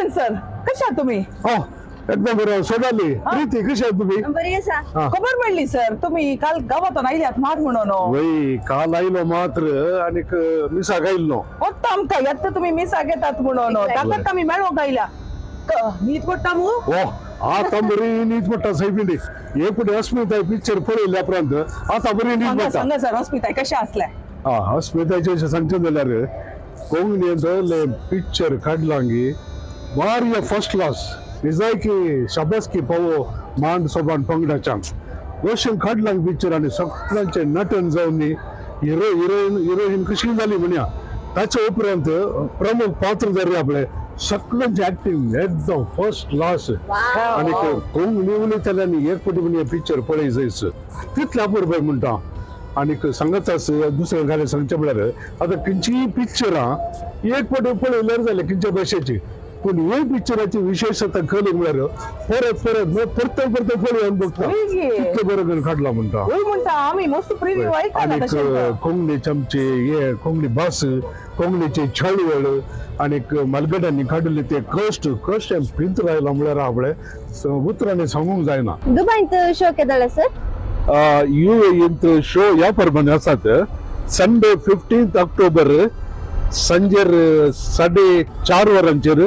किरण sir, कशा तुम्ही? हो, एकदम बरोबर. सोनाली, प्रीती, कशी आहात तुम्ही? बरी आसा. हा. खबर मेळ्ळी सर, तुम्ही काल गावातून आयल्यात मार म्हणून. वय, काल आयलो मात्र आणि मिसाक आयलो. वत्ता आमकां येता तुम्ही मिसाक येतात म्हणून, ताकाच आमी मेळोंक आयल्या. न्हीद पडटा मू? हो, आता बरी नीज पडटा साहेब. हे कुठे अस्मिताय पिक्चर पळयल्या उपरांत आता बरी नीज सांगा. पडटा. सांगा सर, अस्मिताय कशें आसलें? हा, अस्मितायचे विशीं सांगचें जाल्यार कोंकणींतले पिक्चर काडलांगी वारया फर्स्ट क्लास. निजायकी शाबासकी पावो मांड सोबान पंगडाच्यान. अशें काडलां पिक्चर आनी सगळ्यांचें नटन जावन हिरो हिरोईन हिरोईन कशी जाली म्हणया. ताच्या उपरांत प्रमुख पात्रधारी आपले सगळ्यांची ऍक्टिंग एकदम फर्स्ट क्लास. आनी कोंकणी उलयताले आनी एक पटी म्हणजे पिक्चर पळय जायचं तितल्या बरोबर म्हणटा. आनीक सांगत आस दुसऱ्या घाले सांगचें म्हळ्यार आतां खंयचीय पिक्चरां एक पटी पळयल्यार जालें खंयच्या भाशेची, पूण हे पिक्चराची विशेषता कळ्ळी म्हळ्यार परत परत परत परत पळोवन बघता. हय गे. तितलें बरें करून काडला म्हणटा. वय म्हणटा, आमी मस्त प्रिव्यू आयकला. आनीक तशें. कोंकणीचे आमचे हे कोंकणी भास, कोंकणीची चळवळ आनीक मालगड्यांनी काडिल्ले ते कश्ट कश्ट पिंत रायला म्हळ्यार आपले उतरांनी सांगूंक जायना. दुबायत शो केदळ सर? ಯುಎಇಂತ ಶೋ ಯಾವ ಪ್ರಮಾಣ आसात. संडे 15 ऑक्टोबर संजेर 4:30 वरांचेर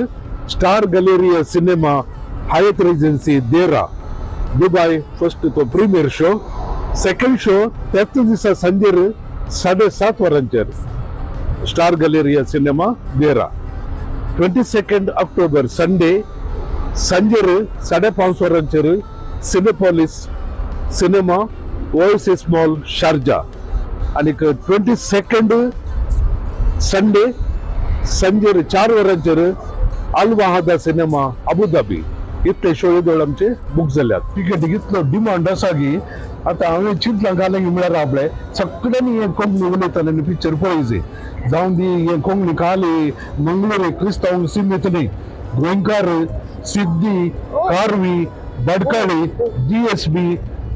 Star Galleria cinema, Hyatt Regency, Deira, Dubai, first तो प्रीमियर शो. सेकंड शो त्याच दिसा संजेर 7:30 वरांचेर Star Galleria cinema, Deira. 22 October Sunday संजेर 5:30 वरांचेर Cinepolis cinema, Oasis mall, Sharjah. आनीक 22 संडे संजेर 4 वरांचेर अल वाहादा सिनेमा, अबुधाबी. इतले शो येदोळ आमचे बूक जाल्यात. तिकेट इतलो डिमांड आसा की आतां हांवें चिंतलां घालें की म्हळ्यार आपले सगळ्यांनी हें कोंकणी उलयताले आनी पिक्चर पळयचे. जावं दी हें कोंकणी खाली मंगळूर क्रिस्तांव सीमित न्ही, गोंयकार, सिद्दी, कारवी, बडकाळी, जीएसबी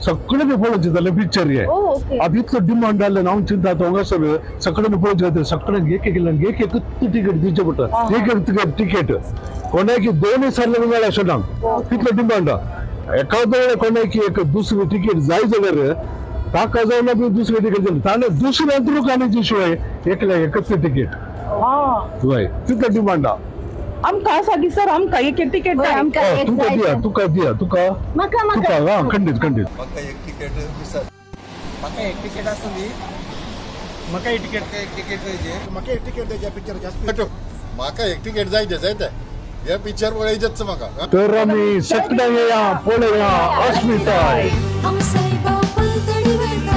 सगळ्यांनी पळोवचें जालें पिक्चर हे. ओ, ओके. आता इतलो डिमांड आले, हांव चिंता आतां हांगासर सगळ्यांनी पळोवचें खातीर सगळ्यांक एक एक एक एक तिकेट दिवचें पडटा. एक एक तिकेट तिकेट कोणाकी दोनूय सारले मेळ्ळे अशें ना, तितलो डिमांड. एखादो वेळ कोणाकी एक दुसरी तिकेट जाय जाल्यार ताका जायना बी दुसरी तिकेट जाल्यार ताणें दुसऱ्या दुकानाची शिवाय एकल्या एकच तिकेट. हा. हय, तितलो डिमांड. आमकां आसा की सर, आमकां एक एक तिकेट वय, जाय. आमकां एक तुका जाय दिया. सर. तुका दिया, तुका. म्हाका तुका. म्हाका. हा, खंडीत खंडीत. म्हाका एक तिकेट मिसाल. म्हाका एक तिकेट आसूं दी. म्हाका एक तिकेट. म्हाका एक तिकेट जाय. म्हाका एक तिकेट द्या पिक्चर जास्त. म्हाका एक तिकेट जाय ते जाय ते हे पिक्चर पळयचेच म्हाका. तर आमी सगळ्यांक येया पळया अस्मिताय. हांव सायबा पलतडी वयता.